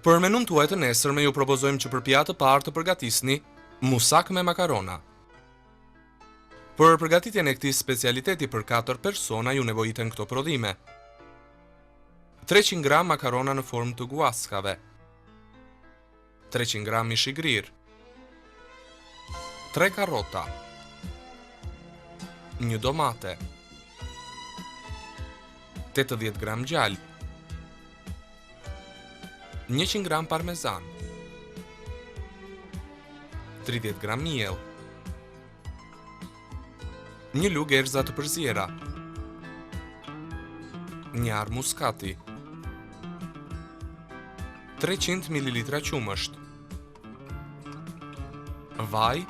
Për menunë tuaj të nesërme ju propozojmë që për pjatë të parë të përgatisni musakë me makarona. Për përgatitjen e këtij specialiteti për 4 persona ju nevojiten këto prodhime. 300 gram makarona në formë të guaskave, 300 gram mish i grirë, 3 karrota, një domate, 80 gram gjalpë, 100 gram parmezan, 30 gram miell, një lugë erëza të përziera, një arrë muskati, 300 ml qumësht, vaj,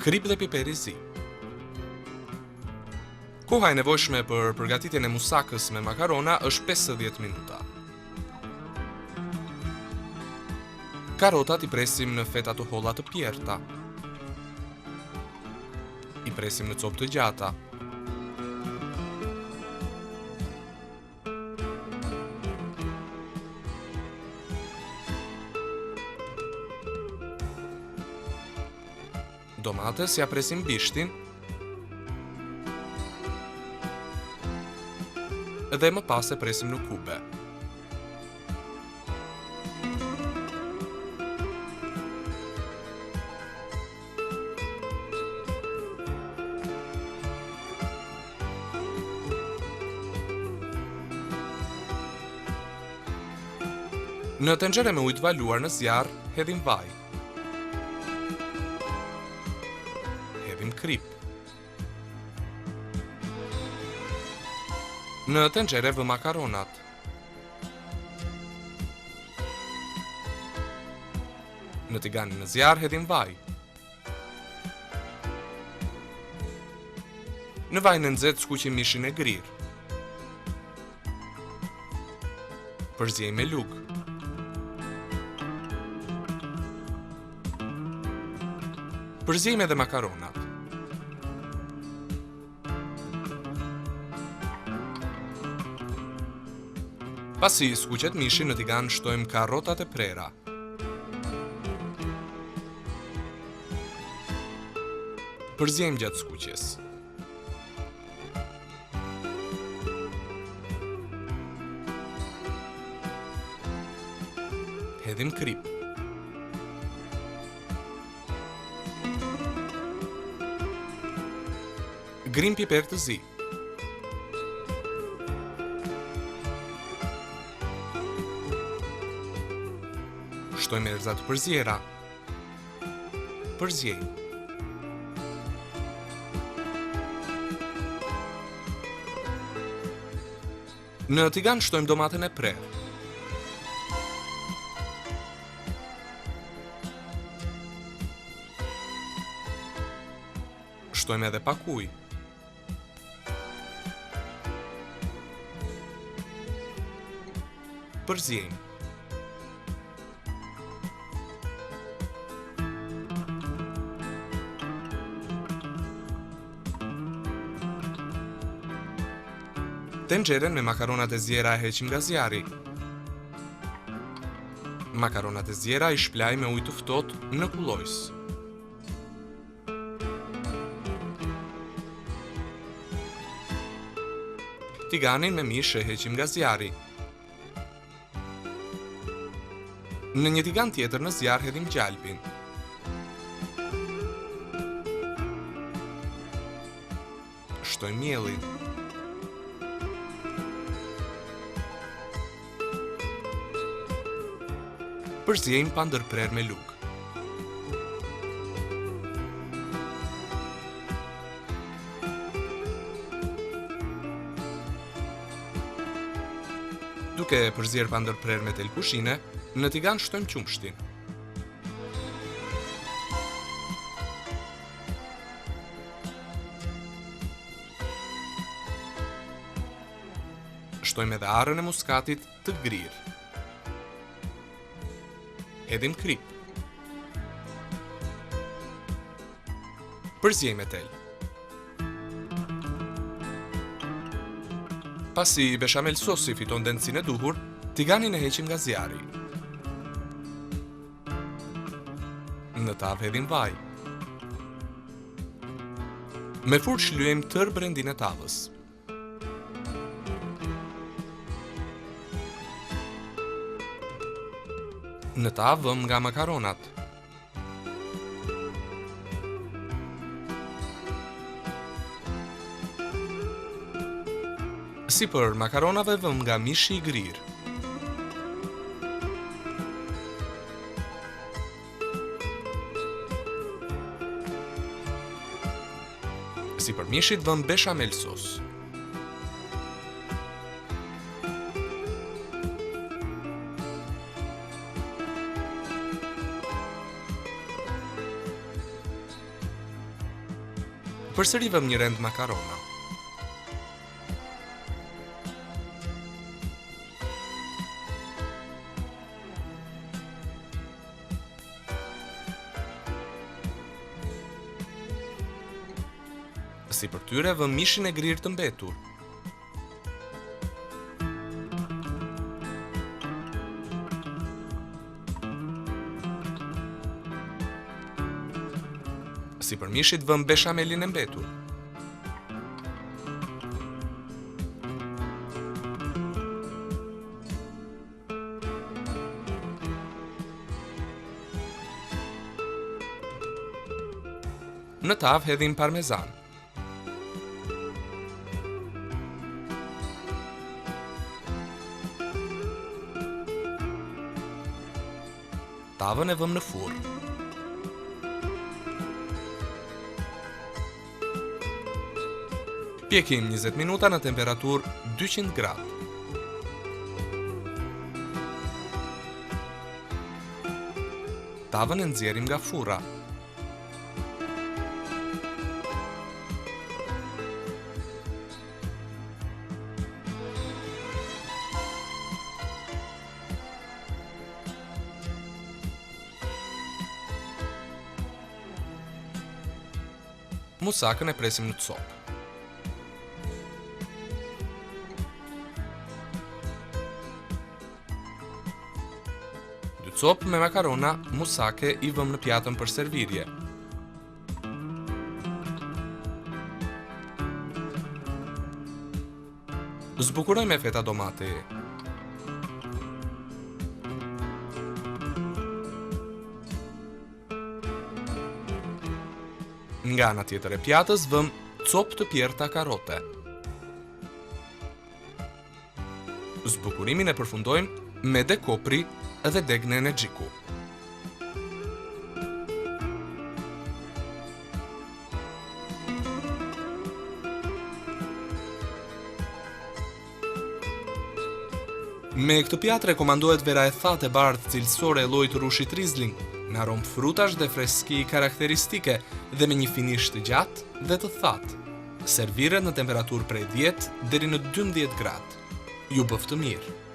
kripë dhe piper i zi. Koha e nevojshme për përgatitjen e musakës me makarona është 50 minuta. Karotat i presim në feta të holla të pjerrta. I presim në copë të gjata. Domates ia presim bishtin dhe më pas e presim në kube. Në tenxhere me ujë të valuar në zjarr, hedhim vaj. Hedhim kripë. Në tenxhere vëmë makaronat. Në tiganin në zjarr hedhim vaj. Në vajin e nxehtë skuqim mishin e grirë. Përziejmë me lugë. Përziejmë edhe makaronat. Pasi skuqet mishi në tigan shtojmë karotat e prera. Përziejmë gjatë skuqjes. Hedhim kripë. Grijmë piper të zi. Shtojmë erëza të përziera. Përziejmë. Në tigan shtojmë domaten e prerë. Shtojmë edhe pak ujë. Përziejmë. Tenxheren me makaronat e ziera e heqim nga zjarri. Makaronat e ziera i shplajmë me ujë të ftohtë në kullojës. Tiganin me mish e heqim nga zjarri. Në një tigan tjetër në zjarr hedhim gjalpin. Shtojmë miellin. Përziejmë pa ndërprerë me lugë. Duke e përzier pa ndërprerë me tel kuzhine, në tigan shtojmë qumështin. Shtojmë edhe arrën e muskatit të grirë. Hedhim kripë. Përziejmë me tel. Pasi beshamel sosi fiton dendësinë e duhur, tiganin e heqim nga zjarri. Në tavë hedhim vaj. Me furçë lyejmë tërë brendinë e tavës. Në tavë vëmë nga makaronat. Sipër makaronave vëmë nga mishi i grirë. Sipër mishit vëmë beshamel sos. Përsëri vëmë një rend makarona. Sipër tyre vëmë mishin e grirë të mbetur. Sipër mishit vëmë beshamelin e mbetur. Në tavë hedhim parmezan. Tavën e vëmë në furrë. Pjekim 20 minuta në temperaturë 200 gradë. Tavën e nxjerrim nga furra. Musakën e presim në copë. Dy copë me makarona musake i vëmë në pjatën për servirje. Zbukurojmë me feta domateje. Nga ana tjetër e pjatës vëmë copë të pjerrëta karote. Zbukurimin e përfundojmë me degë kopri dhe degë nenexhiku. Me këtë pjatë rekomandohet vera e thatë e bardhë cilësore e llojit të rrushit Riesling, me aromë frutash dhe freski karakteristike dhe me një finish të gjatë dhe të thatë. Serviret në temperaturë prej 10 deri në 12 gradë. Ju bëftë mirë!